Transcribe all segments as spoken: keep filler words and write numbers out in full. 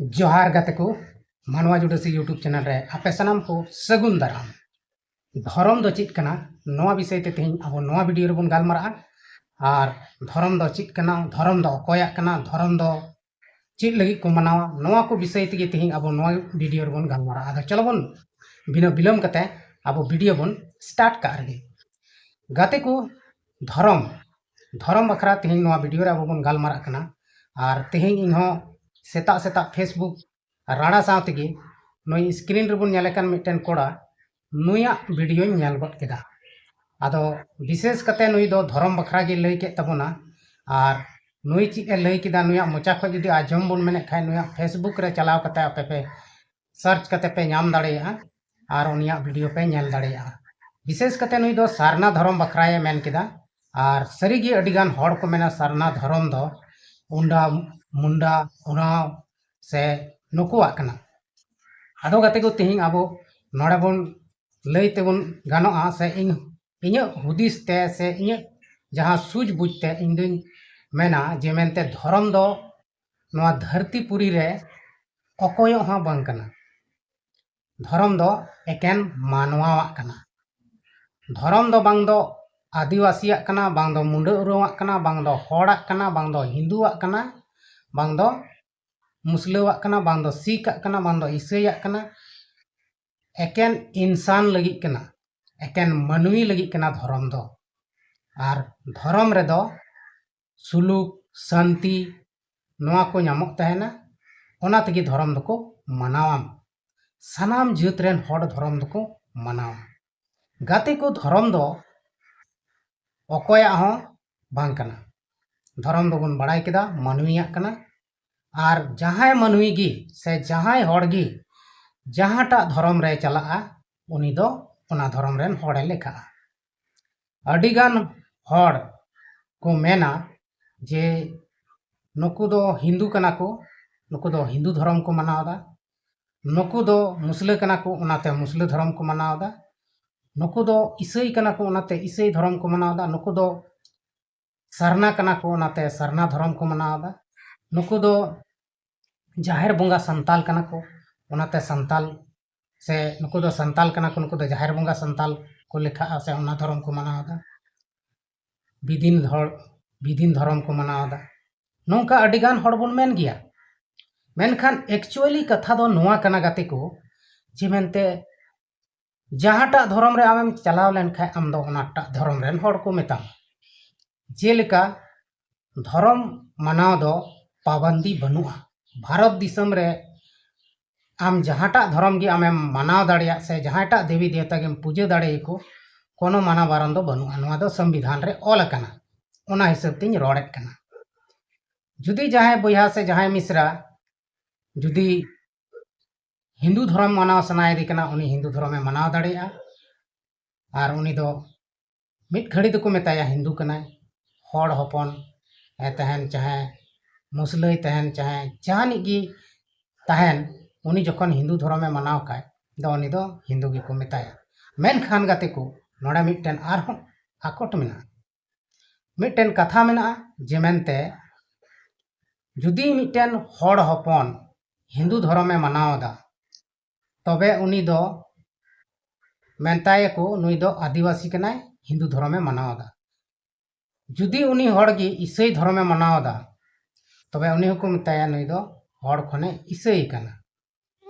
ᱡᱚᱦᱟᱨ ᱜᱟᱛᱮ ᱠᱚ, ᱢᱟᱱᱣᱟ ᱡᱩᱰᱟᱹᱥᱤ YouTube ᱪᱮᱱᱮᱞ ᱨᱮ ᱟᱯᱮ ᱥᱟᱱᱟᱢ ᱠᱚ ᱥᱟᱹᱜᱩᱱ ᱫᱟᱨᱟᱢ᱾ ᱫᱷᱚᱨᱚᱢ ᱫᱚ ᱪᱮᱫ ᱠᱟᱱᱟ, ᱱᱚᱣᱟ ᱵᱤᱥᱚᱭ ᱛᱮ ᱛᱮᱦᱮᱧ ᱟᱵᱚ ᱱᱚᱣᱟ ᱵᱷᱤᱰᱤᱭᱳ ᱨᱮᱵᱚᱱ ᱜᱟᱞᱢᱟᱨᱟᱜᱼᱟ᱾ ᱟᱨ ᱫᱷᱚᱨᱚᱢ ᱫᱚ ᱪᱮᱫ ᱠᱟᱱᱟ, ᱫᱷᱚᱨᱚᱢ ᱫᱚ ᱚᱠᱚᱭᱟᱜ ᱠᱟᱱᱟ, ᱫᱷᱚᱨᱚᱢ ᱫᱚ ᱪᱮᱫ ᱞᱟᱹᱜᱤᱫ ᱠᱚ ᱢᱟᱱᱟᱣᱟ, ᱱᱚᱣᱟ ᱠᱚ ᱵᱤᱥᱚᱭ ᱛᱮᱜᱮ ᱛᱮᱦᱮᱧ ᱟᱵᱚ ᱱᱚᱣᱟ ᱵᱷᱤᱰᱤᱭᱳ ᱨᱮᱵᱚᱱ ᱜᱟᱞᱢᱟᱨᱟᱜᱼᱟ᱾ ᱟᱫᱚ ᱪᱚᱞᱚ ᱵᱚᱱ ᱵᱤᱱᱟᱹ ᱵᱤᱞᱚᱢ ᱠᱟᱛᱮ ᱟᱵᱚ ᱵᱷᱤᱰᱤᱭᱳ ᱵᱚᱱ ᱥᱴᱟᱨᱴ ᱠᱟᱜ ᱨᱮᱜᱮ᱾ ᱜᱟᱛᱮ ᱠᱚ, ᱫᱷᱚᱨᱚᱢ, ᱫᱷᱚᱨᱚᱢ ᱵᱟᱠᱷᱨᱟ ᱛᱮᱦᱮᱧ ᱱᱚᱣᱟ ᱵᱷᱤᱰᱤᱭᱳ ᱨᱮ ᱟᱵᱚ ᱵᱚᱱ ᱜᱟᱞᱢᱟᱨᱟᱜ ᱠᱟᱱᱟ᱾ ᱟᱨ ᱛᱮᱦᱮᱧ ᱤᱧᱦᱚᱸ ᱥᱮᱛᱟᱜ ᱥᱮᱛᱟᱜ Facebook ᱨᱟᱲᱟ ᱥᱟᱶ ᱛᱮᱜᱮ ᱱᱩᱭ ᱥᱠᱨᱤᱱ ᱨᱮᱵᱚᱱ ᱧᱮᱞᱮ ᱠᱟᱱ ᱢᱤᱫᱴᱮᱱ ᱠᱚᱲᱟ, ᱱᱩᱭᱟᱜ ᱵᱷᱤᱰᱤᱭᱳᱧ ᱧᱮᱞ ᱜᱚᱫ ᱠᱮᱫᱟ᱾ ᱟᱫᱚ ᱵᱤᱥᱮᱥ ᱠᱟᱛᱮ ᱱᱩᱭ ᱫᱚ ᱫᱷᱚᱨᱚᱢ ᱵᱟᱠᱷᱨᱟ ᱜᱮ ᱞᱟᱹᱭ ᱠᱮᱫ ᱛᱟᱵᱚᱱᱟ᱾ ᱟᱨ ᱱᱩᱭ ᱪᱮᱫ ᱮ ᱞᱟᱹᱭ ᱠᱮᱫᱟ, ᱱᱩᱭᱟᱜ ᱢᱚᱪᱟ ᱠᱷᱚᱱ ᱡᱩᱫᱤ ᱟᱸᱡᱚᱢ ᱵᱚᱱ ᱢᱮᱱᱮᱫ ᱠᱷᱟᱱ, ᱱᱩᱭᱟᱜ Facebook ᱨᱮ ᱪᱟᱞᱟᱣ ᱠᱟᱛᱮ ᱟᱯᱮ ᱯᱮ ᱥᱟᱨᱪ ᱠᱟᱛᱮ ᱯᱮ ᱧᱟᱢ ᱫᱟᱲᱮᱭᱟᱜᱼᱟ ᱟᱨ ᱩᱱᱤᱭᱟᱜ ᱵᱷᱤᱰᱤᱭᱳ ᱯᱮ ᱧᱮᱞ ᱫᱟᱲᱮᱭᱟᱜᱼᱟ᱾ ᱵᱤᱥᱮᱥ ᱠᱟᱛᱮ ᱱᱩᱭ ᱫᱚ ᱥᱟᱨᱱᱟ ᱫᱷᱚᱨᱚᱢ ᱵᱟᱠᱷᱨᱟᱭᱮ ᱢᱮᱱ ᱠᱮᱫᱟ᱾ ᱟᱨ ᱥᱟᱹᱨᱤᱜᱮ ᱟᱹᱰᱤᱜᱟᱱ ᱦᱚᱲ ᱠᱚ ᱢᱮᱱᱟ ᱥᱟᱨᱱᱟ ᱫᱷᱚᱨᱚᱢ ᱫᱚ ᱩᱱᱰᱟ, ᱢᱩᱱᱰᱟ, ᱩᱨᱟᱣ ᱥᱮ ᱱᱩᱠᱩᱣᱟᱜ ᱠᱟᱱᱟ᱾ ᱟᱫᱚ ᱜᱟᱛᱮ ᱠᱚ, ᱛᱮᱦᱮᱧ ᱟᱵᱚ ᱱᱚᱰᱮ ᱵᱚᱱ ᱞᱟᱹᱭ ᱛᱮᱵᱚᱱ ᱜᱟᱱᱚᱜᱼᱟ, ᱥᱮ ᱤᱧ, ᱤᱧᱟᱹᱜ ᱦᱩᱫᱤᱥ ᱛᱮ ᱥᱮ ᱤᱧᱟᱹᱜ ᱡᱟᱦᱟᱸ ᱥᱩᱡᱽ ᱵᱩᱡᱽ ᱛᱮ ᱤᱧ ᱫᱩᱧ ᱢᱮᱱᱟ ᱡᱮ ᱢᱮᱱᱛᱮ ᱫᱷᱚᱨᱚᱢ ᱫᱚ ᱱᱚᱣᱟ ᱫᱷᱟᱹᱨᱛᱤ ᱯᱩᱨᱤ ᱨᱮ ᱚᱠᱚᱭᱟᱜ ᱦᱚᱸ ᱵᱟᱝ ᱠᱟᱱᱟ᱾ ᱫᱷᱚᱨᱚᱢ ᱫᱚ ᱮᱠᱮᱱ ᱢᱟᱱᱣᱟᱣᱟᱜ ᱠᱟᱱᱟ᱾ ᱫᱷᱚᱨᱚᱢ ᱫᱚ ᱵᱟᱝ ᱫᱚ ᱟᱹᱫᱤᱵᱟᱹᱥᱤᱭᱟᱜ ᱠᱟᱱᱟ, ᱵᱟᱝ ᱫᱚ ᱢᱩᱸᱰᱟᱹ ᱩᱨᱟᱹᱣᱟᱜ ᱠᱟᱱᱟ, ᱵᱟᱝ ᱫᱚ ᱦᱚᱲᱟᱜ ᱠᱟᱱᱟ, ᱵᱟᱝ ᱫᱚ ᱦᱤᱱᱫᱩᱣᱟᱜ ᱠᱟᱱᱟ, ᱵᱟᱝ ᱫᱚ ᱢᱩᱥᱞᱟᱹᱣᱟᱜ ᱠᱟᱱᱟ, ᱵᱟᱝ ᱫᱚ ᱥᱤᱠᱷᱟᱜ ᱠᱟᱱᱟ, ᱵᱟᱝ ᱫᱚ ᱤᱥᱟᱹᱭᱟᱜ ᱠᱟᱱᱟ᱾ ᱮᱠᱮᱱ ᱤᱱᱥᱟᱱ ᱞᱟᱹᱜᱤᱫ ᱠᱟᱱᱟ, ᱮᱠᱮᱱ ᱢᱟᱹᱱᱢᱤ ᱞᱟᱹᱜᱤᱫ ᱠᱟᱱᱟ ᱫᱷᱚᱨᱚᱢ ᱫᱚ᱾ ᱟᱨ ᱫᱷᱚᱨᱚᱢ ᱨᱮᱫᱚ ᱥᱩᱞᱩᱠ, ᱥᱟᱱᱛᱤ, ᱱᱚᱣᱟ ᱠᱚ ᱧᱟᱢᱚᱜ ᱛᱟᱦᱮᱱᱟ᱾ ᱚᱱᱟ ᱛᱮᱜᱮ ᱫᱷᱚᱨᱚᱢ ᱫᱚᱠᱚ ᱢᱟᱱᱟᱣᱟ᱾ ᱥᱟᱱᱟᱢ ᱡᱟᱹᱛ ᱨᱮᱱ ᱦᱚᱲ ᱫᱷᱚᱨᱚᱢ ᱫᱚᱠᱚ ᱢᱟᱱᱟᱣᱟ᱾ ᱜᱟᱛᱮ ᱠᱚ, ᱫᱷᱚᱨᱚᱢ ᱫᱚ ᱚᱠᱚᱭᱟᱜ ᱦᱚᱸ ᱵᱟᱝ ᱠᱟᱱᱟ᱾ ᱫᱷᱚᱨᱚᱢ ᱫᱚᱵᱚᱱ ᱵᱟᱲᱟᱭ ᱠᱮᱫᱟ, ᱢᱟᱹᱱᱢᱤᱭᱟᱜ ᱠᱟᱱᱟ᱾ ᱟᱨ ᱡᱟᱦᱟᱸᱭ ᱢᱟᱹᱱᱢᱤ ᱜᱮ ᱥᱮ ᱡᱟᱦᱟᱸᱭ ᱦᱚᱲ ᱜᱮ ᱡᱟᱦᱟᱸᱴᱟᱜ ᱫᱷᱚᱨᱚᱢ ᱨᱮ ᱪᱟᱞᱟᱜᱼᱟ, ᱩᱱᱤ ᱫᱚ ᱚᱱᱟ ᱫᱷᱚᱨᱚᱢ ᱨᱮᱱ ᱦᱚᱲᱮ ᱞᱮᱠᱷᱟᱜᱼᱟ᱾ ᱟᱹᱰᱤᱜᱟᱱ ᱦᱚᱲ ᱠᱚ ᱢᱮᱱᱟ ᱡᱮ ᱱᱩᱠᱩ ᱫᱚ ᱦᱤᱱᱫᱩ ᱠᱟᱱᱟ ᱠᱚ, ᱱᱩᱠᱩ ᱫᱚ ᱦᱤᱱᱫᱩ ᱫᱷᱚᱨᱚᱢ ᱠᱚ ᱢᱟᱱᱟᱣ ᱮᱫᱟ, ᱱᱩᱠᱩ ᱫᱚ ᱢᱩᱥᱞᱟᱹ ᱠᱟᱱᱟ ᱠᱚ, ᱚᱱᱟᱛᱮ ᱢᱩᱥᱞᱟᱹ ᱫᱷᱚᱨᱚᱢ ᱠᱚ ᱢᱟᱱᱟᱣ ᱮᱫᱟ, ᱱᱩᱠᱩ ᱫᱚ ᱤᱥᱟᱹᱭ ᱠᱟᱱᱟ ᱠᱚ, ᱚᱱᱟᱛᱮ ᱤᱥᱟᱹᱭ ᱫᱷᱚᱨᱚᱢ ᱠᱚ ᱢᱟᱱᱟᱣ ᱮᱫᱟ, ᱱᱩᱠᱩ ᱫᱚ ᱥᱟᱨᱱᱟ ᱠᱟᱱᱟ ᱠᱚ, ᱚᱱᱟᱛᱮ ᱥᱟᱨᱱᱟ ᱫᱷᱚᱨᱚᱢ ᱠᱚ ᱢᱟᱱᱟᱣ ᱮᱫᱟ, ᱱᱩᱠᱩ ᱫᱚ ᱡᱟᱦᱮᱨ ᱵᱚᱸᱜᱟ ᱥᱟᱱᱛᱟᱞ ᱠᱟᱱᱟ ᱠᱚ, ᱚᱱᱟᱛᱮ ᱥᱟᱱᱛᱟᱞ ᱥᱮ ᱱᱩᱠᱩ ᱫᱚ ᱥᱟᱱᱛᱟᱞ ᱠᱟᱱᱟ ᱠᱚ, ᱱᱩᱠᱩ ᱫᱚ ᱡᱟᱦᱮᱨ ᱵᱚᱸᱜᱟ ᱥᱟᱱᱛᱟᱞ ᱠᱚ ᱞᱮᱠᱷᱟᱜᱼᱟ ᱥᱮ ᱚᱱᱟ ᱫᱷᱚᱨᱚᱢ ᱠᱚ ᱢᱟᱱᱟᱣ ᱮᱫᱟ᱾ ᱵᱤᱫᱤᱱ ᱦᱚᱲ ᱵᱤᱫᱤᱱ ᱫᱷᱚᱨᱚᱢ ᱠᱚ ᱢᱟᱱᱟᱣ ᱮᱫᱟ᱾ ᱱᱚᱝᱠᱟ ᱟᱹᱰᱤᱜᱟᱱ ᱦᱚᱲ ᱵᱚᱱ ᱢᱮᱱ ᱜᱮᱭᱟ, ᱢᱮᱱᱠᱷᱟᱱ ᱮᱠᱪᱩᱭᱮᱞᱤ ᱠᱟᱛᱷᱟ ᱫᱚ ᱱᱚᱣᱟ ᱠᱟᱱᱟ ᱜᱟᱛᱮ ᱠᱚ, ᱡᱮ ᱢᱮᱱᱛᱮ ᱡᱟᱦᱟᱸᱴᱟᱜ ᱫᱷᱚᱨᱚᱢ ᱨᱮ ᱟᱢᱮᱢ ᱪᱟᱞᱟᱣ ᱞᱮᱱᱠᱷᱟᱱ ᱟᱢ ᱫᱚ ᱚᱱᱟᱴᱟᱜ ᱫᱷᱚᱨᱚᱢ ᱨᱮᱱ ᱦᱚᱲ ᱠᱚ ᱢᱮᱛᱟᱢᱟ᱾ ᱡᱮᱞᱮᱠᱟ ᱫᱷᱚᱨᱚᱢ ᱢᱟᱱᱟᱣ ᱫᱚ ᱯᱟᱵᱟᱱᱫᱤ ᱵᱟᱹᱱᱩᱜᱼᱟ᱾ ᱵᱷᱟᱨᱚᱛ ᱫᱤᱥᱚᱢ ᱨᱮ ᱟᱢ ᱡᱟᱦᱟᱸᱴᱟᱜ ᱫᱷᱚᱨᱚᱢ ᱜᱮ ᱟᱢᱮᱢ ᱢᱟᱱᱟᱣ ᱫᱟᱲᱮᱭᱟᱜ ᱥᱮ ᱡᱟᱦᱟᱸᱭᱴᱟᱜ ᱫᱮᱵᱤ ᱫᱮᱣᱛᱟ ᱜᱮᱢ ᱯᱩᱡᱟᱹ ᱫᱟᱲᱮᱭᱟᱠᱚ, ᱠᱳᱱᱳ ᱢᱟᱱᱟ ᱵᱟᱨᱚᱱ ᱫᱚ ᱵᱟᱹᱱᱩᱜᱼᱟ᱾ ᱱᱚᱣᱟ ᱫᱚ ᱥᱚᱝᱵᱤᱫᱷᱟᱱ ᱨᱮ ᱚᱞ ᱟᱠᱟᱱᱟ᱾ ᱚᱱᱟ ᱦᱤᱥᱟᱹᱵ ᱛᱤᱧ ᱨᱚᱲᱮᱫ ᱠᱟᱱᱟ᱾ ᱡᱩᱫᱤ ᱡᱟᱦᱟᱸᱭ ᱵᱚᱭᱦᱟ ᱥᱮ ᱡᱟᱦᱟᱸᱭ ᱢᱤᱥᱨᱟ ᱡᱩᱫᱤ ᱦᱤᱱᱫᱩ ᱫᱷᱚᱨᱚᱢ ᱢᱟᱱᱟᱣ ᱥᱟᱱᱟᱭᱮᱫᱮ ᱠᱟᱱᱟ, ᱩᱱᱤ ᱦᱤᱱᱫᱩ ᱫᱷᱚᱨᱚᱢᱮ ᱢᱟᱱᱟᱣ ᱫᱟᱲᱮᱭᱟᱜᱼᱟ᱾ ᱟᱨ ᱩᱱᱤ ᱫᱚ ᱢᱤᱫ ᱜᱷᱟᱹᱲᱤ ᱫᱚᱠᱚ ᱢᱮᱛᱟᱭᱟ ᱦᱤᱱᱫᱩ ᱠᱟᱱᱟᱭ᱾ ᱦᱚᱲ ᱦᱚᱯᱚᱱ ᱮ ᱛᱟᱦᱮᱱ ᱪᱟᱦᱮ ᱢᱩᱥᱞᱟᱹᱭ ᱛᱟᱦᱮᱱ ᱪᱟᱦᱮ ᱡᱟᱦᱟᱱᱤᱡ ᱜᱮ ᱛᱟᱦᱮᱱ, ᱩᱱᱤ ᱡᱚᱠᱷᱚᱱ ᱦᱤᱱᱫᱩ ᱫᱷᱚᱨᱚᱢᱮ ᱢᱟᱱᱟᱣ ᱠᱷᱟᱡ ᱫᱚ ᱩᱱᱤ ᱫᱚ ᱦᱤᱱᱫᱩ ᱜᱮᱠᱚ ᱢᱮᱛᱟᱭᱟ᱾ ᱢᱮᱱᱠᱷᱟᱱ ᱜᱟᱛᱮ ᱠᱚ, ᱱᱚᱰᱮ ᱢᱤᱫᱴᱮᱱ ᱟᱨᱦᱚᱸ ᱟᱠᱚᱴ ᱢᱮᱱᱟᱜᱼᱟ᱾ ᱢᱤᱫᱴᱮᱱ ᱠᱟᱛᱷᱟ ᱢᱮᱱᱟᱜᱼᱟ ᱡᱮ ᱢᱮᱱᱛᱮ ᱡᱩᱫᱤ ᱢᱤᱫᱴᱮᱱ ᱦᱚᱲ ᱦᱚᱯᱚᱱ ᱦᱤᱱᱫᱩ ᱫᱷᱚᱨᱚᱢᱮ ᱢᱟᱱᱟᱣ ᱮᱫᱟ, ᱛᱚᱵᱮ ᱩᱱᱤ ᱫᱚ ᱢᱮᱛᱟᱭᱟᱠᱚ ᱱᱩᱭ ᱫᱚ ᱟᱹᱫᱤᱵᱟᱹᱥᱤ ᱠᱟᱱᱟᱭ, ᱦᱤᱱᱫᱩ ᱫᱷᱚᱨᱚᱢᱮ ᱢᱟᱱᱟᱣ ᱮᱫᱟ᱾ ᱡᱩᱫᱤ ᱩᱱᱤ ᱦᱚᱲ ᱜᱮ ᱤᱥᱟᱹᱭ ᱫᱷᱚᱨᱚᱢᱮ ᱢᱟᱱᱟᱣ ᱮᱫᱟ, ᱛᱚᱵᱮ ᱩᱱᱤ ᱦᱚᱸᱠᱚ ᱢᱮᱛᱟᱭᱟ ᱱᱩᱭ ᱫᱚ ᱦᱚᱲ ᱠᱷᱚᱱᱮ ᱤᱥᱟᱹᱭ ᱠᱟᱱᱟ᱾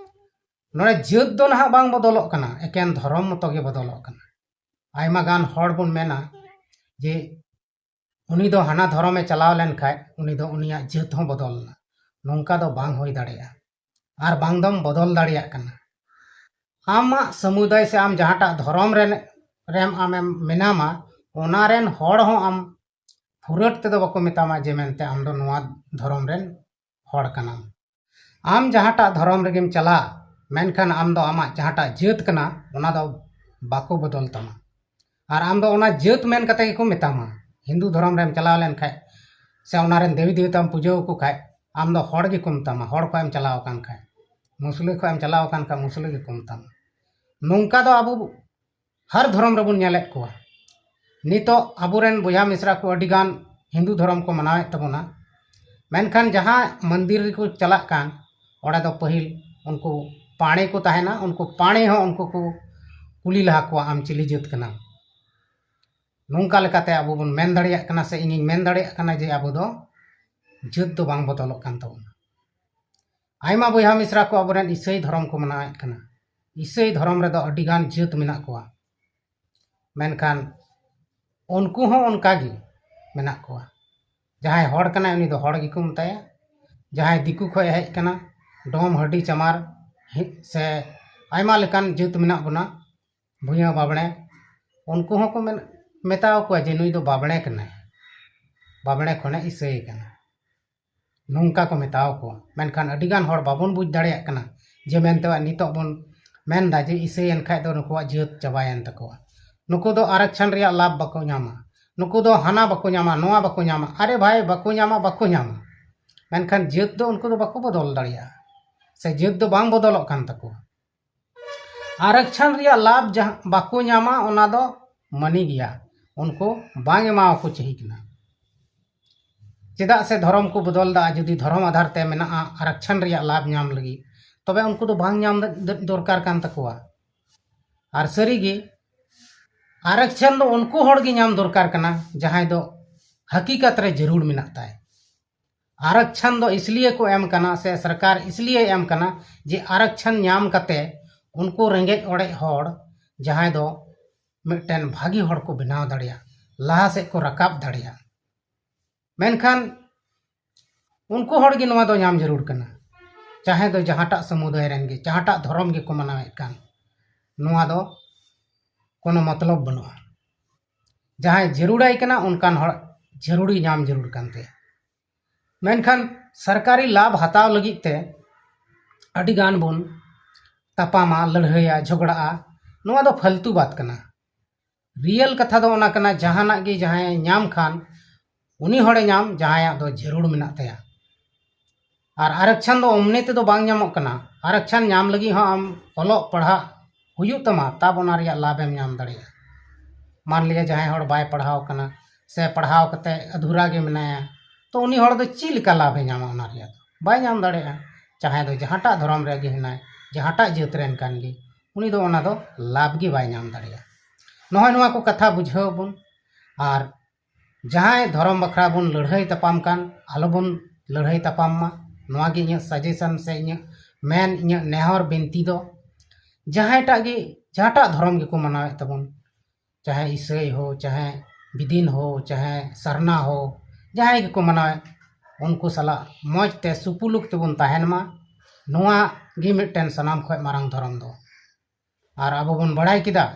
ᱱᱚᱰᱮ ᱡᱟᱹᱛ ᱫᱚ ᱱᱟᱦᱟᱜ ᱵᱟᱝ ᱵᱚᱫᱚᱞᱚᱜ ᱠᱟᱱᱟ, ᱮᱠᱮᱱ ᱫᱷᱚᱨᱚᱢ ᱢᱚᱛᱚ ᱜᱮ ᱵᱚᱫᱚᱞᱚᱜ ᱠᱟᱱᱟ᱾ ᱟᱭᱢᱟ ᱜᱟᱱ ᱦᱚᱲ ᱵᱚᱱ ᱢᱮᱱᱟ ᱡᱮ ᱩᱱᱤ ᱫᱚ ᱦᱟᱱᱟ ᱫᱷᱚᱨᱚᱢᱮ ᱪᱟᱞᱟᱣ ᱞᱮᱱᱠᱷᱟᱡ ᱩᱱᱤ ᱫᱚ ᱩᱱᱤᱭᱟᱜ ᱡᱟᱹᱛ ᱦᱚᱸ ᱵᱚᱫᱚᱞ ᱮᱱᱟ᱾ ᱱᱚᱝᱠᱟ ᱫᱚ ᱵᱟᱝ ᱦᱩᱭ ᱫᱟᱲᱮᱭᱟᱜᱼᱟ, ᱟᱨ ᱵᱟᱝ ᱫᱚᱢ ᱵᱚᱫᱚᱞ ᱫᱟᱲᱮᱭᱟᱜ ᱠᱟᱱᱟ᱾ ᱟᱢᱟᱜ ᱥᱟᱹᱢᱩᱫᱟᱭ ᱥᱮ ᱟᱢ ᱡᱟᱦᱟᱸᱴᱟᱜ ᱫᱷᱚᱨᱚᱢ ᱨᱮᱱ ᱨᱮᱢ ᱟᱢᱮᱢ ᱢᱮᱱᱟᱢᱟ, ᱚᱱᱟ ᱨᱮᱱ ᱦᱚᱲ ᱦᱚᱸ ᱟᱢ ᱯᱷᱩᱨᱟᱹᱴ ᱛᱮᱫᱚ ᱵᱟᱠᱚ ᱢᱮᱛᱟᱢᱟ ᱡᱮ ᱢᱮᱱᱛᱮ ᱟᱢ ᱫᱚ ᱱᱚᱣᱟ ᱫᱷᱚᱨᱚᱢ ᱨᱮᱱ ᱦᱚᱲ ᱠᱟᱱᱟᱢ᱾ ᱟᱢ ᱡᱟᱦᱟᱸᱴᱟᱜ ᱫᱷᱚᱨᱚᱢ ᱨᱮᱜᱮᱢ ᱪᱟᱞᱟᱜ, ᱢᱮᱱᱠᱷᱟᱱ ᱟᱢ ᱫᱚ ᱟᱢᱟᱜ ᱡᱟᱦᱟᱸᱴᱟᱜ ᱡᱟᱹᱛ ᱠᱟᱱᱟ, ᱚᱱᱟ ᱫᱚ ᱵᱟᱠᱚ ᱵᱚᱫᱚᱞ ᱛᱟᱢᱟ᱾ ᱟᱨ ᱟᱢ ᱫᱚ ᱚᱱᱟ ᱡᱟᱹᱛ ᱢᱮᱱ ᱠᱟᱛᱮ ᱜᱮᱠᱚ ᱢᱮᱛᱟᱢᱟ᱾ ᱦᱤᱱᱫᱩ ᱫᱷᱚᱨᱚᱢ ᱨᱮᱢ ᱪᱟᱞᱟᱣ ᱞᱮᱱ ᱠᱷᱟᱡ ᱥᱮ ᱚᱱᱟ ᱨᱮᱱ ᱫᱮᱵᱤ ᱫᱮᱵᱤᱛᱟᱢ ᱯᱩᱡᱟᱹ ᱟᱠᱚ ᱠᱷᱟᱡ, ᱟᱢ ᱫᱚ ᱦᱚᱲ ᱜᱮᱠᱚ ᱢᱮᱛᱟᱢᱟ, ᱦᱚᱲ ᱠᱷᱚᱡ ᱮᱢ ᱪᱟᱞᱟᱣ ᱟᱠᱟᱱ ᱠᱷᱟᱡ᱾ ᱢᱩᱥᱞᱟᱹ ᱠᱷᱚᱡ ᱮᱢ ᱪᱟᱞᱟᱣ ᱟᱠᱟᱱ ᱠᱷᱟᱡ ᱢᱩᱥᱞᱟᱹ ᱜᱮᱠᱚ ᱢᱮᱛᱟᱢᱟ᱾ ᱱᱚᱝᱠᱟ ᱫᱚ ᱟᱵᱚ ᱦᱟᱨ ᱫᱷᱚᱨᱚᱢ ᱨᱮᱵᱚᱱ ᱧᱮᱞᱮᱫ ᱠᱚᱣᱟ᱾ ᱱᱤᱛᱚᱜ ᱟᱵᱚᱨᱮᱱ ᱵᱚᱭᱦᱟ ᱢᱤᱥᱨᱟ ᱠᱚ ᱟᱹᱰᱤᱜᱟᱱ ᱦᱤᱱᱫᱩ ᱫᱷᱚᱨᱚᱢ ᱠᱚ ᱢᱟᱱᱟᱣᱮᱫ ᱛᱟᱵᱚᱱᱟ, ᱢᱮᱱᱠᱷᱟᱱ ᱡᱟᱦᱟᱸ ᱢᱚᱱᱫᱤᱨ ᱨᱮᱠᱚ ᱪᱟᱞᱟᱜ ᱠᱟᱱ, ᱚᱸᱰᱮ ᱫᱚ ᱯᱟᱹᱦᱤᱞ ᱩᱱᱠᱩ ᱯᱟᱬᱮ ᱠᱚ ᱛᱟᱦᱮᱱᱟ, ᱩᱱᱠᱩ ᱯᱟᱬᱮ ᱦᱚᱸ ᱩᱱᱠᱩ ᱠᱚ ᱠᱩᱞᱤ ᱞᱟᱦᱟ ᱠᱚᱣᱟ, "ᱟᱢ ᱪᱤᱞᱤ ᱡᱟᱹᱛ ᱠᱟᱱᱟᱢ?" ᱱᱚᱝᱠᱟ ᱞᱮᱠᱟᱛᱮ ᱟᱵᱚ ᱵᱚᱱ ᱢᱮᱱ ᱫᱟᱲᱮᱭᱟᱜ ᱠᱟᱱᱟ, ᱥᱮ ᱤᱧᱤᱧ ᱢᱮᱱ ᱫᱟᱲᱮᱭᱟᱜ ᱠᱟᱱᱟ ᱡᱮ ᱟᱵᱚ ᱫᱚ ᱡᱟᱹᱛ ᱫᱚ ᱵᱟᱝ ᱵᱚᱫᱚᱞᱚᱜ ᱠᱟᱱ ᱛᱟᱵᱚᱱᱟ᱾ ᱟᱭᱢᱟ ᱵᱚᱭᱦᱟ ᱢᱤᱥᱨᱟ ᱠᱚ ᱟᱵᱚᱨᱮᱱ ᱤᱥᱟᱹᱭ ᱫᱷᱚᱨᱚᱢ ᱠᱚ ᱢᱟᱱᱟᱣᱮᱫ ᱠᱟᱱᱟ᱾ ᱤᱥᱟᱹᱭ ᱫᱷᱚᱨᱚᱢ ᱨᱮᱫᱚ ᱟᱹᱰᱤᱜᱟᱱ ᱡᱟᱹᱛ ᱢᱮᱱᱟᱜ ᱠᱚᱣᱟ, ᱢᱮᱱᱠᱷᱟᱱ ᱩᱱᱠᱩ ᱦᱚᱸ ᱚᱱᱠᱟ ᱜᱮ ᱢᱮᱱᱟᱜ ᱠᱚᱣᱟ᱾ ᱡᱟᱦᱟᱸᱭ ᱦᱚᱲ ᱠᱟᱱᱟᱭ, ᱩᱱᱤ ᱫᱚ ᱦᱚᱲ ᱜᱮᱠᱚ ᱢᱮᱛᱟᱭᱟ᱾ ᱡᱟᱦᱟᱸᱭ ᱫᱤᱠᱩ ᱠᱷᱚᱱ ᱦᱮᱡ ᱠᱟᱱᱟ, ᱰᱚᱢ, ᱦᱟᱹᱰᱤ, ᱪᱟᱢᱟᱨ, ᱦᱤ-, ᱥᱮ ᱟᱭᱢᱟ ᱞᱮᱠᱟᱱ ᱡᱟᱹᱛ ᱢᱮᱱᱟᱜ ᱵᱚᱱᱟ, ᱵᱷᱩᱭᱟᱹ, ᱵᱟᱵᱽᱲᱮ, ᱩᱱᱠᱩ ᱦᱚᱸᱠᱚ ᱢᱮᱱ-, ᱢᱮᱛᱟᱣ ᱠᱚᱣᱟ ᱡᱮ ᱱᱩᱭ ᱫᱚ ᱵᱟᱵᱽᱲᱮ ᱠᱟᱱᱟᱭ, ᱵᱟᱵᱽᱲᱮ ᱠᱷᱚᱱᱮ ᱤᱥᱟᱹᱭ ᱠᱟᱱᱟ, ᱱᱚᱝᱠᱟ ᱠᱚ ᱢᱮᱛᱟᱣ ᱠᱚᱣᱟ᱾ ᱢᱮᱱᱠᱷᱟᱱ ᱟᱹᱰᱤᱜᱟᱱ ᱦᱚᱲ ᱵᱟᱵᱚᱱ ᱵᱩᱡᱽ ᱫᱟᱲᱮᱭᱟᱜ ᱠᱟᱱᱟ ᱡᱮ ᱢᱮᱱᱛᱮ ᱱᱤᱛᱚᱜ ᱵᱚᱱ ᱢᱮᱱᱫᱟ ᱡᱮ ᱤᱥᱟᱹᱭᱮᱱ ᱠᱷᱟᱡ ᱫᱚ ᱱᱩᱠᱩᱣᱟᱜ ᱡᱟᱹᱛ ᱪᱟᱵᱟᱭᱮᱱ ᱛᱟᱠᱚᱣᱟ, ᱱᱩᱠᱩ ᱫᱚ ᱟᱨᱚᱠᱪᱷᱚᱱ ᱨᱮᱭᱟᱜ ᱞᱟᱵᱷ ᱵᱟᱠᱚ ᱧᱟᱢᱟ, ᱱᱩᱠᱩ ᱫᱚ ᱦᱟᱱᱟ ᱵᱟᱠᱚ ᱧᱟᱢᱟ, ᱱᱚᱣᱟ ᱵᱟᱠᱚ ᱧᱟᱢᱟ᱾ ᱟᱨᱮ ᱵᱷᱟᱭ, ᱵᱟᱠᱚ ᱧᱟᱢᱟ, ᱵᱟᱠᱚ ᱧᱟᱢᱟ, ᱢᱮᱱᱠᱷᱟᱱ ᱡᱟᱹᱛ ᱫᱚ ᱩᱱᱠᱩ ᱫᱚ ᱵᱟᱠᱚ ᱵᱚᱫᱚᱞ ᱫᱟᱲᱮᱭᱟᱜᱼᱟ, ᱥᱮ ᱡᱟᱹᱛ ᱫᱚ ᱵᱟᱝ ᱵᱚᱫᱚᱞᱚᱜ ᱠᱟᱱ ᱛᱟᱠᱚᱣᱟ᱾ ᱟᱨᱚᱠᱪᱷᱚᱱ ᱨᱮᱭᱟᱜ ᱞᱟᱵᱷ ᱡᱟᱦᱟᱸ ᱵᱟᱠᱚ ᱧᱟᱢᱟ, ᱚᱱᱟ ᱫᱚ ᱢᱟᱹᱱᱤ ᱜᱮᱭᱟ, ᱩᱱᱠᱩ ᱵᱟᱝ ᱮᱢᱟᱣᱟᱠᱚ ᱪᱟᱹᱦᱤ ᱠᱟᱱᱟ᱾ ᱪᱮᱫᱟᱜ ᱥᱮ ᱫᱷᱚᱨᱚᱢ ᱠᱚ ᱵᱚᱫᱚᱞ ᱫᱟ᱾ ᱡᱩᱫᱤ ᱫᱷᱚᱨᱚᱢ ᱟᱫᱷᱟᱨ ᱛᱮ ᱢᱮᱱᱟᱜᱼᱟ ᱟᱨᱚᱠᱪᱷᱚᱱ ᱨᱮᱭᱟᱜ ᱞᱟᱵᱷ ᱧᱟᱢ ᱞᱟᱹᱜᱤᱫ, ᱛᱚᱵᱮ ᱩᱱᱠᱩ ᱫᱚ ᱵᱟᱝ ᱧᱟᱢ ᱫᱚ-, ᱫᱚᱨᱠᱟᱨ ᱠᱟᱱ ᱛᱟᱠᱚᱣᱟ᱾ ᱟᱨ ᱥᱟᱹᱨᱤᱜᱮ ᱟᱨᱚᱠᱪᱷᱚᱱ ᱫᱚ ᱩᱱᱠᱩ ᱦᱚᱲ ᱜᱮ ᱧᱟᱢ ᱫᱚᱨᱠᱟᱨ ᱠᱟᱱᱟ, ᱡᱟᱦᱟᱸᱭ ᱫᱚ ᱦᱟᱹᱠᱤᱠᱟᱛ ᱨᱮ ᱡᱟᱹᱨᱩᱲ ᱢᱮᱱᱟᱜ ᱛᱟᱭ᱾ ᱟᱨᱚᱠᱪᱷᱚᱱ ᱫᱚ ᱤᱥᱞᱤᱭᱮ ᱠᱚ ᱮᱢ ᱠᱟᱱᱟ, ᱥᱮ ᱥᱚᱨᱠᱟᱨ ᱤᱥᱞᱤᱭᱮ ᱮᱢ ᱠᱟᱱᱟ ᱡᱮ ᱟᱨᱚᱠᱪᱷᱚᱱ ᱧᱟᱢ ᱠᱟᱛᱮ ᱩᱱᱠᱩ ᱨᱮᱸᱜᱮᱡ ᱚᱲᱮᱡ ᱦᱚᱲ ᱡᱟᱦᱟᱸᱭ ᱫᱚ ᱢᱤᱫᱴᱮᱱ ᱵᱷᱟᱹᱜᱤ ᱦᱚᱲ ᱠᱚ ᱵᱮᱱᱟᱣ ᱫᱟᱲᱮᱭᱟᱜ, ᱞᱟᱦᱟ ᱥᱮᱫ ᱠᱚ ᱨᱟᱠᱟᱵ ᱫᱟᱲᱮᱭᱟᱜ᱾ ᱢᱮᱱᱠᱷᱟᱱ ᱩᱱᱠᱩ ᱦᱚᱲ ᱜᱮ ᱱᱚᱣᱟ ᱫᱚ ᱧᱟᱢ ᱡᱟᱹᱨᱩᱲ ᱠᱟᱱᱟ, ᱪᱟᱦᱮ ᱫᱚ ᱡᱟᱦᱟᱸᱴᱟᱜ ᱥᱚᱢᱩᱫᱟᱭ ᱨᱮᱱ ᱜᱮ, ᱡᱟᱦᱟᱸᱴᱟᱜ ᱫᱷᱚᱨᱚᱢ ᱜᱮᱠᱚ ᱢᱟᱱᱟᱣᱮᱫ ᱠᱟᱱ, ᱱᱚᱣᱟ ᱫᱚ ᱠᱳᱱᱳ ᱢᱚᱛᱞᱚᱵ ᱵᱟᱹᱱᱩᱜᱼᱟ᱾ ᱡᱟᱦᱟᱸᱭ ᱡᱟᱹᱨᱩᱲᱟᱭ ᱠᱟᱱᱟ, ᱚᱱᱠᱟᱱ ᱦᱚᱲ ᱡᱟᱹᱨᱩᱲᱤ ᱧᱟᱢ ᱡᱟᱹᱨᱩᱲ ᱠᱟᱱ ᱛᱟᱭᱟ᱾ ᱢᱮᱱᱠᱷᱟᱱ ᱥᱚᱨᱠᱟᱨᱤ ᱞᱟᱵᱷ ᱦᱟᱛᱟᱣ ᱞᱟᱹᱜᱤᱫ ᱛᱮ ᱟᱹᱰᱤ ᱜᱟᱱ ᱵᱚᱱ ᱛᱟᱯᱟᱢᱟ, ᱞᱟᱹᱲᱦᱟᱹᱭᱟ, ᱡᱷᱚᱜᱽᱲᱟᱜᱼᱟ᱾ ᱱᱚᱣᱟ ᱫᱚ ᱯᱷᱟᱞᱛᱩ ᱵᱟᱛ ᱠᱟᱱᱟ᱾ ᱨᱤᱭᱮᱞ ᱠᱟᱛᱷᱟ ᱫᱚ ᱚᱱᱟ ᱠᱟᱱᱟ, ᱡᱟᱦᱟᱱᱟᱜ ᱜᱮ ᱡᱟᱦᱟᱸᱭ ᱧᱟᱢ ᱠᱷᱟᱱ, ᱩᱱᱤ ᱦᱚᱲᱮ ᱧᱟᱢ, ᱡᱟᱦᱟᱸᱭᱟᱜ ᱫᱚ ᱡᱟᱹᱨᱩᱲ ᱢᱮᱱᱟᱜ ᱛᱟᱭᱟ᱾ ᱟᱨ ᱟᱨᱚᱠᱪᱷᱚᱱ ᱫᱚ ᱚᱢᱱᱮ ᱛᱮᱫᱚ ᱵᱟᱝ ᱧᱟᱢᱚᱜ ᱠᱟᱱᱟ᱾ ᱟᱨᱚᱠᱪᱷᱚᱱ ᱧᱟᱢ ᱞᱟᱹᱜᱤᱫ ᱦᱚᱸ ᱟᱢ ᱚᱞᱚᱜ ᱯᱟᱲᱦᱟᱜ ᱦᱩᱭᱩᱜ ᱛᱟᱢᱟ, ᱛᱟᱵ ᱚᱱᱟ ᱨᱮᱭᱟᱜ ᱞᱟᱵᱷ ᱮᱢ ᱧᱟᱢ ᱫᱟᱲᱮᱭᱟᱜᱼᱟ᱾ ᱢᱟᱱ ᱞᱤᱭᱟ ᱡᱟᱦᱟᱸᱭ ᱦᱚᱲ ᱵᱟᱭ ᱯᱟᱲᱦᱟᱣ ᱠᱟᱱᱟ, ᱥᱮ ᱯᱟᱲᱦᱟᱣ ᱠᱟᱛᱮ ᱟᱫᱷᱩᱨᱟ ᱜᱮ ᱢᱮᱱᱟᱭᱟ, ᱛᱚ ᱩᱱᱤ ᱦᱚᱲ ᱫᱚ ᱪᱮᱫ ᱞᱮᱠᱟ ᱞᱟᱵᱷ ᱮ ᱧᱟᱢᱟ? ᱚᱱᱟ ᱨᱮᱭᱟᱜ ᱫᱚ ᱵᱟᱭ ᱧᱟᱢ ᱫᱟᱲᱮᱭᱟᱜᱼᱟ᱾ ᱡᱟᱦᱟᱸᱭ ᱫᱚ ᱡᱟᱦᱟᱸᱴᱟᱜ ᱫᱷᱚᱨᱚᱢ ᱨᱮᱜᱮ ᱦᱮᱱᱟᱭ, ᱡᱟᱦᱟᱸᱴᱟᱜ ᱡᱟᱹᱛ ᱨᱮᱱ ᱠᱟᱱ ᱜᱮ, ᱩᱱᱤ ᱫᱚ ᱚᱱᱟ ᱫᱚ ᱞᱟᱵᱷ ᱜᱮ ᱵᱟᱭ ᱧᱟᱢ ᱫᱟᱲᱮᱭᱟᱜᱼᱟ᱾ ᱱᱚᱜᱼᱚᱭ ᱱᱚᱣᱟ ᱠᱚ ᱠᱟᱛᱷᱟ ᱵᱩᱡᱷᱟᱹᱣ ᱟᱵᱚᱱ᱾ ᱟᱨ ᱡᱟᱦᱟᱸᱭ ᱫᱷᱚᱨᱚᱢ ᱵᱟᱠᱷᱨᱟ ᱵᱚᱱ ᱞᱟᱹᱲᱦᱟᱹᱭ ᱛᱟᱯᱟᱢ ᱠᱟᱱ, ᱟᱞᱚᱵᱚᱱ ᱞᱟᱹᱲᱦᱟᱹᱭ ᱛᱟᱯᱟᱢ ᱢᱟ᱾ ᱱᱚᱣᱟ ᱜᱮ ᱤᱧᱟᱹᱜ ᱥᱟᱡᱮᱥᱚᱱ ᱥᱮ ᱤᱧᱟᱹᱜ ᱢᱮᱱ, ᱤᱧᱟᱹᱜ ᱱᱮᱦᱚᱨ ᱵᱤᱱᱛᱤ ᱫᱚ, ᱡᱟᱦᱟᱸᱭᱴᱟᱜ ᱜᱮ, ᱡᱟᱦᱟᱸᱴᱟᱜ ᱫᱷᱚᱨᱚᱢ ᱜᱮᱠᱚ ᱢᱟᱱᱟᱣᱮᱫ ᱛᱟᱵᱚᱱ, ᱪᱟᱦᱮ ᱤᱥᱟᱹᱭ ᱦᱳ, ᱪᱟᱦᱮ ᱵᱤᱫᱤᱱ ᱦᱳ, ᱪᱟᱦᱮ ᱥᱟᱨᱱᱟ ᱦᱳ, ᱡᱟᱦᱟᱸᱭ ᱜᱮᱠᱚ ᱢᱟᱱᱟᱣᱮᱫ, ᱩᱱᱠᱩ ᱥᱟᱞᱟᱜ ᱢᱚᱡᱽ ᱛᱮ ᱥᱩᱯᱩᱞᱩᱠ ᱛᱮᱵᱚᱱ ᱛᱟᱦᱮᱱ ᱢᱟ᱾ ᱱᱚᱣᱟ ᱜᱮ ᱢᱤᱫᱴᱮᱱ ᱥᱟᱱᱟᱢ ᱠᱷᱚᱱ ᱢᱟᱨᱟᱝ ᱫᱷᱚᱨᱚᱢ ᱫᱚ᱾ ᱟᱨ ᱟᱵᱚ ᱵᱚᱱ ᱵᱟᱲᱟᱭ ᱠᱮᱫᱟ,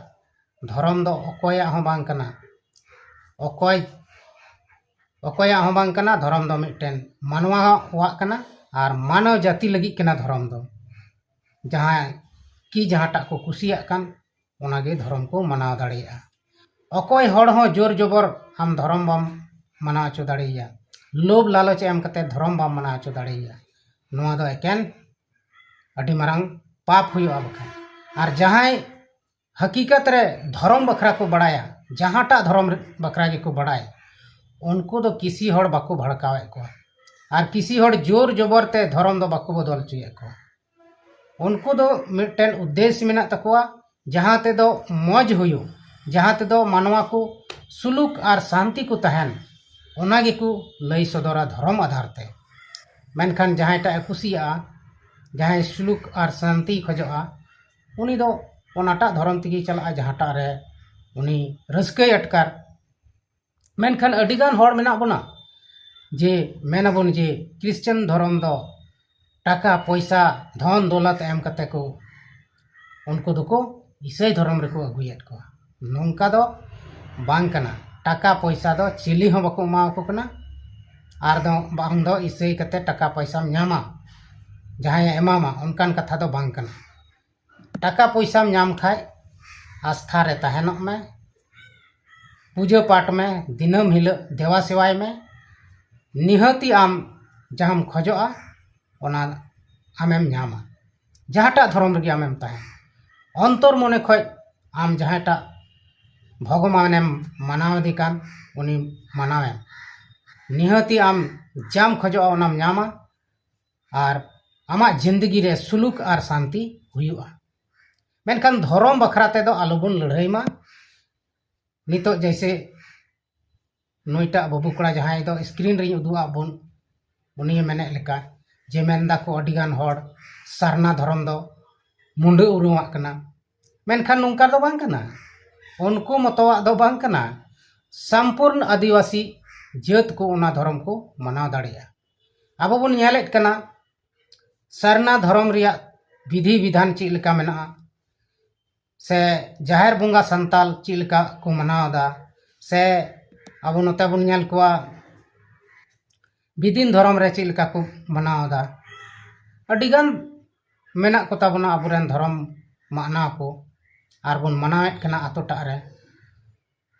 ᱫᱷᱚᱨᱚᱢ ᱫᱚ ᱚᱠᱚᱭᱟᱜ ᱦᱚᱸ ᱵᱟᱝ ᱠᱟᱱᱟ, ᱚᱠᱚᱭ, ᱚᱠᱚᱭᱟᱜ ᱦᱚᱸ ᱵᱟᱝ ᱠᱟᱱᱟ᱾ ᱫᱷᱚᱨᱚᱢ ᱫᱚ ᱢᱤᱫᱴᱮᱱ ᱢᱟᱱᱣᱟᱣᱟᱜ ᱠᱟᱱᱟ, ᱟᱨ ᱢᱟᱱᱣ ᱡᱟᱹᱛᱤ ᱞᱟᱹᱜᱤᱫ ᱠᱟᱱᱟ ᱫᱷᱚᱨᱚᱢ ᱫᱚ᱾ ᱡᱟᱦᱟᱸᱭ ᱠᱤ ᱡᱟᱦᱟᱸᱴᱟᱜ ᱠᱚ ᱠᱩᱥᱤᱭᱟᱜ ᱠᱟᱱ, ᱚᱱᱟᱜᱮ ᱫᱷᱚᱨᱚᱢ ᱠᱚ ᱢᱟᱱᱟᱣ ᱫᱟᱲᱮᱭᱟᱜᱼᱟ᱾ ᱚᱠᱚᱭ ᱦᱚᱲ ᱦᱚᱸ ᱡᱳᱨ ᱡᱚᱵᱚᱨ ᱟᱢ ᱫᱷᱚᱨᱚᱢ ᱵᱟᱢ ᱢᱟᱱᱟᱣ ᱦᱚᱪᱚ ᱫᱟᱲᱮᱭᱟᱭᱟ, ᱞᱳᱵᱷ ᱞᱟᱞᱚᱪ ᱮᱢ ᱠᱟᱛᱮ ᱫᱷᱚᱨᱚᱢ ᱵᱟᱢ ᱢᱟᱱᱟᱣ ᱦᱚᱪᱚ ᱫᱟᱲᱮᱭᱟᱭᱟ᱾ ᱱᱚᱣᱟ ᱫᱚ ᱮᱠᱮᱱ ᱟᱹᱰᱤ ᱢᱟᱨᱟᱝ ᱯᱟᱯ ᱦᱩᱭᱩᱜᱼᱟ᱾ ᱵᱟᱠᱷᱟᱱ ᱟᱨ ᱡᱟᱦᱟᱸᱭ ᱦᱟᱹᱠᱤᱠᱟᱛ ᱨᱮ ᱫᱷᱚᱨᱚᱢ ᱵᱟᱠᱷᱨᱟ ᱠᱚ ᱵᱟᱲᱟᱭᱟ, ᱡᱟᱦᱟᱸᱴᱟᱜ ᱫᱷᱚᱨᱚᱢ ᱵᱟᱠᱷᱨᱟ ᱜᱮᱠᱚ ᱵᱟᱲᱟᱭ, ᱩᱱᱠᱩ ᱫᱚ ᱠᱤᱥᱤ ᱦᱚᱲ ᱵᱟᱠᱚ ᱵᱷᱟᱲᱠᱟᱣᱮᱫ ᱠᱚᱣᱟ᱾ ᱟᱨ ᱠᱤᱥᱤ ᱦᱚᱲ ᱡᱳᱨ ᱡᱚᱵᱚᱨ ᱛᱮ ᱫᱷᱚᱨᱚᱢ ᱫᱚ ᱵᱟᱠᱚ ᱵᱚᱫᱚᱞ ᱦᱚᱪᱚᱭᱮᱫ ᱠᱚᱣᱟ᱾ ᱩᱱᱠᱩ ᱫᱚ ᱢᱤᱫᱴᱮᱱ ᱩᱫᱽᱫᱮᱥ ᱢᱮᱱᱟᱜ ᱛᱟᱠᱚᱣᱟ, ᱡᱟᱦᱟᱸ ᱛᱮᱫᱚ ᱢᱚᱡᱽ ᱦᱩᱭᱩᱜ, ᱡᱟᱦᱟᱸ ᱛᱮᱫᱚ ᱢᱟᱱᱣᱟ ᱠᱚ ᱥᱩᱞᱩᱠ ᱟᱨ ᱥᱟᱱᱛᱤ ᱠᱚ ᱛᱟᱦᱮᱱ, ᱚᱱᱟ ᱜᱮᱠᱚ ᱞᱟᱹᱭ ᱥᱚᱫᱚᱨᱟ ᱫᱷᱚᱨᱚᱢ ᱟᱫᱷᱟᱨ ᱛᱮ᱾ ᱢᱮᱱᱠᱷᱟᱱ ᱡᱟᱦᱟᱸᱭᱴᱟᱜ ᱮ ᱠᱩᱥᱤᱭᱟᱜᱼᱟ, ᱡᱟᱦᱟᱸᱭ ᱥᱩᱞᱩᱠ ᱟᱨ ᱥᱟᱱᱛᱤᱭ ᱠᱷᱚᱡᱚᱜᱼᱟ, ᱩᱱᱤ ᱫᱚ ᱚᱱᱟᱴᱟᱜ ᱫᱷᱚᱨᱚᱢ ᱛᱮᱜᱮᱭ ᱪᱟᱞᱟᱜᱼᱟ, ᱡᱟᱦᱟᱸᱴᱟᱜ ᱨᱮ ᱩᱱᱤ ᱨᱟᱹᱥᱠᱟᱹᱭ ᱟᱴᱠᱟᱨ᱾ ᱢᱮᱱᱠᱷᱟᱱ ᱟᱹᱰᱤᱜᱟᱱ ᱦᱚᱲ ᱢᱮᱱᱟᱜ ᱵᱚᱱᱟ ᱡᱮ ᱢᱮᱱᱟᱵᱚᱱ ᱡᱮ ᱠᱷᱨᱤᱥᱪᱟᱱ ᱫᱷᱚᱨᱚᱢ ᱫᱚ ᱴᱟᱠᱟ ᱯᱚᱭᱥᱟ, ᱫᱷᱚᱱ ᱫᱚᱞᱟᱛ ᱮᱢ ᱠᱟᱛᱮ ᱠᱚ, ᱩᱱᱠᱩ ᱫᱚᱠᱚ ᱤᱥᱟᱹᱭ ᱫᱷᱚᱨᱚᱢ ᱨᱮᱠᱚ ᱟᱹᱜᱩᱭᱮᱫ ᱠᱚᱣᱟ᱾ ᱱᱚᱝᱠᱟ ᱫᱚ ᱵᱟᱝ ᱠᱟᱱᱟ᱾ ᱴᱟᱠᱟ ᱯᱚᱭᱥᱟ ᱫᱚ ᱪᱤᱞᱤ ᱦᱚᱸ ᱵᱟᱠᱚ ᱮᱢᱟᱣᱟᱠᱚ ᱠᱟᱱᱟ᱾ ᱟᱨ ᱫᱚ ᱵᱟᱝ ᱫᱚ ᱤᱥᱟᱹᱭ ᱠᱟᱛᱮ ᱴᱟᱠᱟ ᱯᱚᱭᱥᱟᱢ ᱧᱟᱢᱟ, ᱡᱟᱦᱟᱸᱭᱮ ᱮᱢᱟᱢᱟ, ᱚᱱᱠᱟᱱ ᱠᱟᱛᱷᱟ ᱫᱚ ᱵᱟᱝ ᱠᱟᱱᱟ᱾ ᱴᱟᱠᱟ ᱯᱚᱭᱥᱟᱢ ᱧᱟᱢ ᱠᱷᱟᱡ ᱟᱥᱛᱷᱟ ᱨᱮ ᱛᱟᱦᱮᱱᱚᱜ ᱢᱮ, ᱯᱩᱡᱟᱹ ᱯᱟᱴ ᱢᱮ, ᱫᱤᱱᱟᱹᱢ ᱦᱤᱞᱳᱜ ᱫᱮᱵᱟ ᱥᱮᱵᱟᱭ ᱢᱮ᱾ ᱱᱤᱦᱟᱹᱛᱤ ᱟᱢ ᱡᱟᱦᱟᱸᱢ ᱠᱷᱚᱡᱚᱜᱼᱟ, ᱚᱱᱟ ᱟᱢᱮᱢ ᱧᱟᱢᱟ᱾ ᱡᱟᱦᱟᱸᱴᱟᱜ ᱫᱷᱚᱨᱚᱢ ᱨᱮᱜᱮ ᱟᱢᱮᱢ ᱛᱟᱦᱮᱱ, ᱚᱱᱛᱚᱨ ᱢᱚᱱᱮ ᱠᱷᱚᱡ ᱟᱢ ᱡᱟᱦᱟᱸᱭᱴᱟᱜ ᱵᱷᱚᱜᱚᱵᱟᱱᱮᱢ ᱢᱟᱱᱟᱣ ᱮᱫᱮ ᱠᱟᱱ, ᱩᱱᱤ ᱢᱟᱱᱟᱣᱮᱢ᱾ ᱱᱤᱦᱟᱹᱛᱤ ᱟᱢ ᱡᱟᱢ ᱠᱷᱚᱡᱚᱜᱼᱟ ᱚᱱᱟᱢ ᱧᱟᱢᱟ, ᱟᱨ ᱟᱢᱟᱜ ᱡᱤᱱᱫᱮᱜᱤ ᱨᱮ ᱥᱩᱞᱩᱠ ᱟᱨ ᱥᱟᱱᱛᱤ ᱦᱩᱭᱩᱜᱼᱟ᱾ ᱢᱮᱱᱠᱷᱟᱱ ᱫᱷᱚᱨᱚᱢ ᱵᱟᱠᱷᱨᱟ ᱛᱮᱫᱚ ᱟᱞᱚᱵᱚᱱ ᱞᱟᱹᱲᱦᱟᱹᱭ ᱢᱟ᱾ ᱱᱤᱛᱚᱜ ᱡᱮᱭᱥᱮ ᱱᱩᱭᱴᱟᱜ ᱵᱟᱹᱵᱩ ᱠᱚᱲᱟ ᱡᱟᱦᱟᱸᱭ ᱫᱚ screen ᱨᱤᱧ ᱩᱫᱩᱜ ᱟᱫ ᱵᱚᱱ, ᱩᱱᱤᱭᱮ ᱢᱮᱱᱮᱫ ᱞᱮᱠᱟ ᱡᱮ ᱢᱮᱱ ᱫᱟᱠᱚ ᱟᱹᱰᱤᱜᱟᱱ ᱦᱚᱲ ᱥᱟᱨᱱᱟ ᱫᱷᱚᱨᱚᱢ ᱫᱚ ᱢᱩᱸᱰᱟᱹ ᱩᱨᱩᱢᱟᱜ ᱠᱟᱱᱟ, ᱢᱮᱱᱠᱷᱟᱱ ᱱᱚᱝᱠᱟ ᱫᱚ ᱵᱟᱝ ᱠᱟᱱᱟ᱾ ᱩᱱᱠᱩ ᱢᱚᱛᱚᱣᱟᱜ ᱫᱚ ᱵᱟᱝ ᱠᱟᱱᱟ, ᱥᱚᱢᱯᱩᱨᱱ ᱟᱹᱫᱤᱵᱟᱹᱥᱤ ᱡᱟᱹᱛ ᱠᱚ ᱚᱱᱟ ᱫᱷᱚᱨᱚᱢ ᱠᱚ ᱢᱟᱱᱟᱣ ᱫᱟᱲᱮᱭᱟᱜᱼᱟ᱾ ᱟᱵᱚ ᱵᱚᱱ ᱧᱮᱞᱮᱫ ᱠᱟᱱᱟ ᱥᱟᱨᱱᱟ ᱫᱷᱚᱨᱚᱢ ᱨᱮᱭᱟᱜ ᱵᱤᱫᱷᱤ ᱵᱤᱫᱷᱟᱱ ᱪᱮᱫ ᱞᱮᱠᱟ ᱢᱮᱱᱟᱜᱼᱟ, ᱥᱮ ᱡᱟᱦᱮᱨ ᱵᱚᱸᱜᱟ ᱥᱟᱱᱛᱟᱞ ᱪᱮᱫ ᱞᱮᱠᱟ ᱠᱚ ᱢᱟᱱᱟᱣ ᱮᱫᱟ, ᱥᱮ ᱟᱵᱚ ᱱᱚᱛᱮ ᱵᱚᱱ ᱧᱮᱞ ᱠᱚᱣᱟ ᱵᱤᱫᱤᱱ ᱫᱷᱚᱨᱚᱢ ᱨᱮ ᱪᱮᱫ ᱞᱮᱠᱟ ᱠᱚ ᱢᱟᱱᱟᱣ ᱮᱫᱟ᱾ ᱟᱹᱰᱤᱜᱟᱱ ᱢᱮᱱᱟᱜ ᱠᱚ ᱛᱟᱵᱚᱱᱟ ᱟᱵᱚᱨᱮᱱ ᱫᱷᱚᱨᱚᱢ ᱢᱟᱱᱟᱣ ᱠᱚ, ᱟᱨ ᱵᱚᱱ ᱢᱟᱱᱟᱣᱮᱫ ᱠᱟᱱᱟ ᱟᱛᱳ ᱴᱟᱜ ᱨᱮ,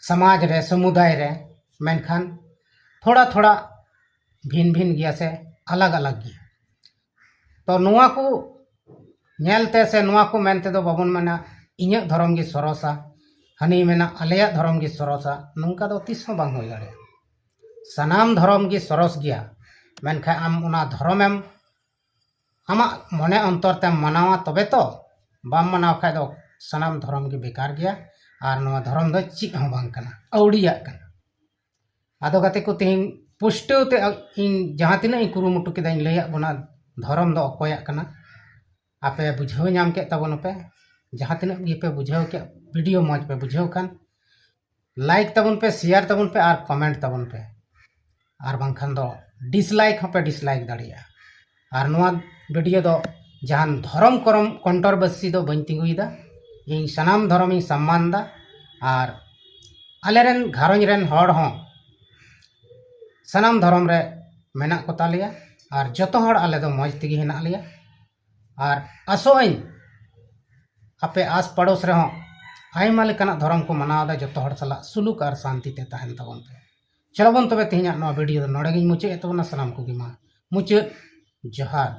ᱥᱚᱢᱟᱡᱽ ᱨᱮ, ᱥᱚᱢᱩᱫᱟᱭ ᱨᱮ, ᱢᱮᱱᱠᱷᱟᱱ ᱛᱷᱚᱲᱟ ᱛᱷᱚᱲᱟ ᱵᱷᱤᱱ ᱵᱷᱤᱱ ᱜᱮᱭᱟ ᱥᱮ ᱟᱞᱟᱜᱽ ᱟᱞᱟᱜᱽ ᱜᱮᱭᱟ᱾ ᱛᱚ ᱱᱚᱣᱟ ᱠᱚ ᱧᱮᱞᱛᱮ ᱥᱮ ᱱᱚᱣᱟ ᱠᱚ ᱢᱮᱱ ᱛᱮᱫᱚ ᱵᱟᱵᱚᱱ ᱢᱮᱱᱟ ᱤᱧᱟᱹᱜ ᱫᱷᱚᱨᱚᱢ ᱜᱮ ᱥᱚᱨᱚᱥᱟ, ᱦᱟᱹᱱᱤ ᱢᱮᱱᱟ ᱟᱞᱮᱭᱟᱜ ᱫᱷᱚᱨᱚᱢ ᱜᱮ ᱥᱚᱨᱚᱥᱟ, ᱱᱚᱝᱠᱟ ᱫᱚ ᱛᱤᱥ ᱦᱚᱸ ᱵᱟᱝ ᱦᱩᱭ ᱫᱟᱲᱮᱭᱟᱜᱼᱟ᱾ ᱥᱟᱱᱟᱢ ᱫᱷᱚᱨᱚᱢ ᱜᱮ ᱥᱚᱨᱚᱥ ᱜᱮᱭᱟ, ᱢᱮᱱᱠᱷᱟᱱ ᱟᱢ ᱚᱱᱟ ᱫᱷᱚᱨᱚᱢᱮᱢ ᱟᱢᱟᱜ ᱢᱚᱱᱮ ᱚᱱᱛᱚᱨ ᱛᱮᱢ ᱢᱟᱱᱟᱣᱟ ᱛᱚᱵᱮ ᱛᱚ, ᱵᱟᱢ ᱢᱟᱱᱟᱣ ᱠᱷᱟᱡ ᱫᱚ ᱥᱟᱱᱟᱢ ᱫᱷᱚᱨᱚᱢ ᱜᱮ ᱵᱮᱠᱟᱨ ᱜᱮᱭᱟ, ᱟᱨ ᱱᱚᱣᱟ ᱫᱷᱚᱨᱚᱢ ᱫᱚ ᱪᱮᱫ ᱦᱚᱸ ᱵᱟᱝ ᱠᱟᱱᱟ, ᱟᱹᱣᱲᱤᱭᱟᱜ ᱠᱟᱱᱟ᱾ ᱟᱫᱚ ᱜᱟᱛᱮ ᱠᱚ, ᱛᱮᱦᱮᱧ ᱯᱩᱥᱴᱟᱹᱣ ᱛᱮ ᱤᱧ ᱡᱟᱦᱟᱸ ᱛᱤᱱᱟᱹᱜ ᱤᱧ ᱠᱩᱨᱩᱢᱩᱴᱩ ᱠᱮᱫᱟᱧ ᱞᱟᱹᱭᱟᱫ ᱵᱚᱱᱟ ᱫᱷᱚᱨᱚᱢ ᱫᱚ ᱚᱠᱚᱭᱟᱜ ᱠᱟᱱᱟ᱾ ᱟᱯᱮ ᱵᱩᱡᱷᱟᱹᱣ ᱧᱟᱢ ᱠᱮᱫ ᱛᱟᱵᱚᱱᱟᱯᱮ, ᱡᱟᱦᱟᱸ ᱛᱤᱱᱟᱹᱜ ᱜᱮᱯᱮ ᱵᱩᱡᱷᱟᱹᱣ ᱠᱮᱫ, ᱵᱷᱤᱰᱤᱭᱳ ᱢᱚᱡᱽ ᱯᱮ ᱵᱩᱡᱷᱟᱹᱣ ᱠᱷᱟᱱ ᱞᱟᱭᱤᱠ ᱛᱟᱵᱚᱱ ᱯᱮ, ᱥᱮᱭᱟᱨ ᱛᱟᱵᱚᱱ ᱯᱮ ᱟᱨ ᱠᱚᱢᱮᱱᱴ ᱛᱟᱵᱚᱱ ᱯᱮ, ᱟᱨ ᱵᱟᱝᱠᱷᱟᱱ ᱫᱚ ᱰᱤᱥᱞᱟᱭᱤᱠ ᱦᱚᱸᱯᱮ ᱰᱤᱥᱞᱟᱭᱤᱠ ᱫᱟᱲᱮᱭᱟᱜᱼᱟ᱾ ᱟᱨ ᱱᱚᱣᱟ ᱵᱷᱤᱰᱤᱭᱳ ᱫᱚ ᱡᱟᱦᱟᱱ ᱫᱷᱚᱨᱚᱢ ᱠᱚᱨᱚᱢ ᱠᱚᱱᱴᱨᱳᱵᱷᱟᱨᱥᱤ ᱫᱚ ᱵᱟᱹᱧ ᱛᱤᱸᱜᱩᱭᱮᱫᱟ᱾ ᱤᱧ ᱥᱟᱱᱟᱢ ᱫᱷᱚᱨᱚᱢᱤᱧ ᱥᱚᱢᱢᱟᱱ ᱮᱫᱟ, ᱟᱨ ᱟᱞᱮᱨᱮᱱ ᱜᱷᱟᱨᱚᱸᱡᱽ ᱨᱮᱱ ᱦᱚᱲ ᱦᱚᱸ ᱥᱟᱱᱟᱢ ᱫᱷᱚᱨᱚᱢ ᱨᱮ ᱢᱮᱱᱟᱜ ᱠᱚ ᱛᱟᱞᱮᱭᱟ, ᱟᱨ ᱡᱚᱛᱚ ᱦᱚᱲ ᱟᱞᱮ ᱫᱚ ᱢᱚᱡᱽ ᱛᱮᱜᱮ ᱦᱮᱱᱟᱜ ᱞᱮᱭᱟ᱾ ᱟᱨ ᱟᱥᱚᱜ ᱟᱹᱧ ᱟᱯᱮ ᱟᱥ ᱯᱟᱲᱳᱥ ᱨᱮᱦᱚᱸ ᱟᱭᱢᱟ ᱞᱮᱠᱟᱱᱟᱜ ᱫᱷᱚᱨᱚᱢ ᱠᱚ ᱢᱟᱱᱟᱣ ᱮᱫᱟ, ᱡᱚᱛᱚ ᱦᱚᱲ ᱥᱟᱞᱟᱜ ᱥᱩᱞᱩᱠ ᱟᱨ ᱥᱟᱱᱛᱤ ᱛᱮ ᱛᱟᱦᱮᱱ ᱛᱟᱵᱚᱱ ᱯᱮ᱾ ᱪᱚᱞᱚ ᱵᱚᱱ ᱛᱚᱵᱮ ᱛᱮᱦᱮᱧᱟᱜ ᱱᱚᱣᱟ ᱵᱷᱤᱰᱤᱭᱳ ᱫᱚ ᱱᱚᱰᱮ ᱜᱤᱧ ᱢᱩᱪᱟᱹᱫ ᱮᱫ ᱛᱟᱵᱚᱱᱟ᱾ ᱥᱟᱱᱟᱢ ᱠᱚᱜᱮ ᱢᱟ ᱢᱩᱪᱟᱹᱫ ᱡᱚᱦᱟᱨ᱾